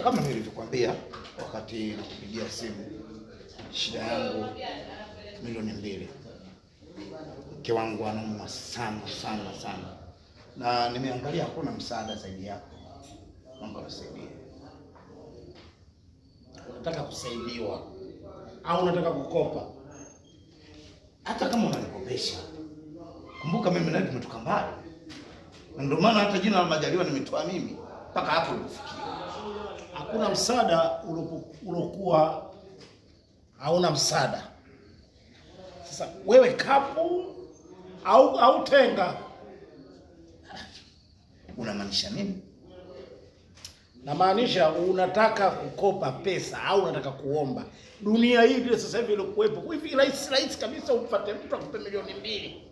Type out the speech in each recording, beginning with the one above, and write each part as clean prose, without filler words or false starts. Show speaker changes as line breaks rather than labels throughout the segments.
Kama nilivyokuambia wakati nakupigia simu, shida yangu 2 milioni. Mke wangu anaumwa sana sana sana, na nimeangalia hakuna msaada zaidi yako. Naomba unisaidie.
Unataka kusaidiwa au unataka kukopa?
Hata kama unanikopesha, kumbuka mimi nawe tumetoka mbali, na ndio maana hata jina la Majaliwa nimetoa mimi mpaka hapo ulipofikia.
Hakuna msaada ulokuwa hauna msaada. Sasa wewe kapu au tenga?
Unamaanisha nini?
Namaanisha unataka kukopa pesa au unataka kuomba. Dunia hii ile sasa hivi ilikuwepo hivi rahisi rahisi kabisa, umfuate mtu akupe 2 milioni.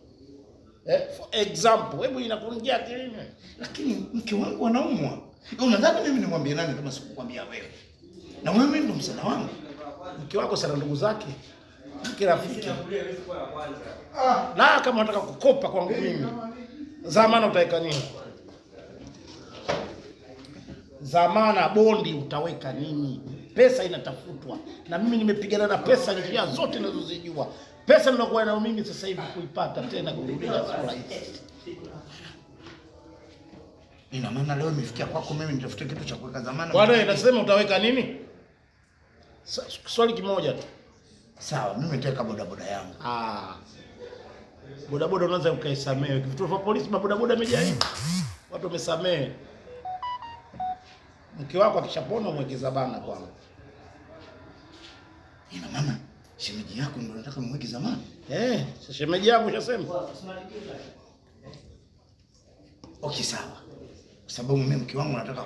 For example, hebu inakuingia akilini?
Lakini mke wangu anaumwa. Unadhani mimi nimwambie nani kama sikukwambia wewe? Na wewe ndio msaada wangu.
Mke wako sana ndugu zake, mke rafiki. Na kama unataka kukopa kwangu mimi, zamana utaweka nini? Zamana bondi utaweka nini? Pesa inatafutwa, na mimi nimepigana na pesa njia zote ninazozijua. Pesa nilokuwa nayo mimi sasa hivi kuipata tena kurudisha sio rahisi.
Ina maana leo imefikia kwako mimi nitafute kitu cha kuweka zamana.
Bwana, nasema utaweka nini? Swali kimoja tu.
Sawa, mimi nitaweka bodaboda yangu.
Ah. Bodaboda unaweza ukaisamehe. Vituo vya polisi mabodaboda yamejaa hivi. Watu wamesamehe. Mke wako akishapona mwekeza bana kwangu.
Ina maana shemeji yako ndio nataka mweke zamana?
Shemeji yangu shasema.
Okay, sawa. Kwa sababu mimi mke wangu nataka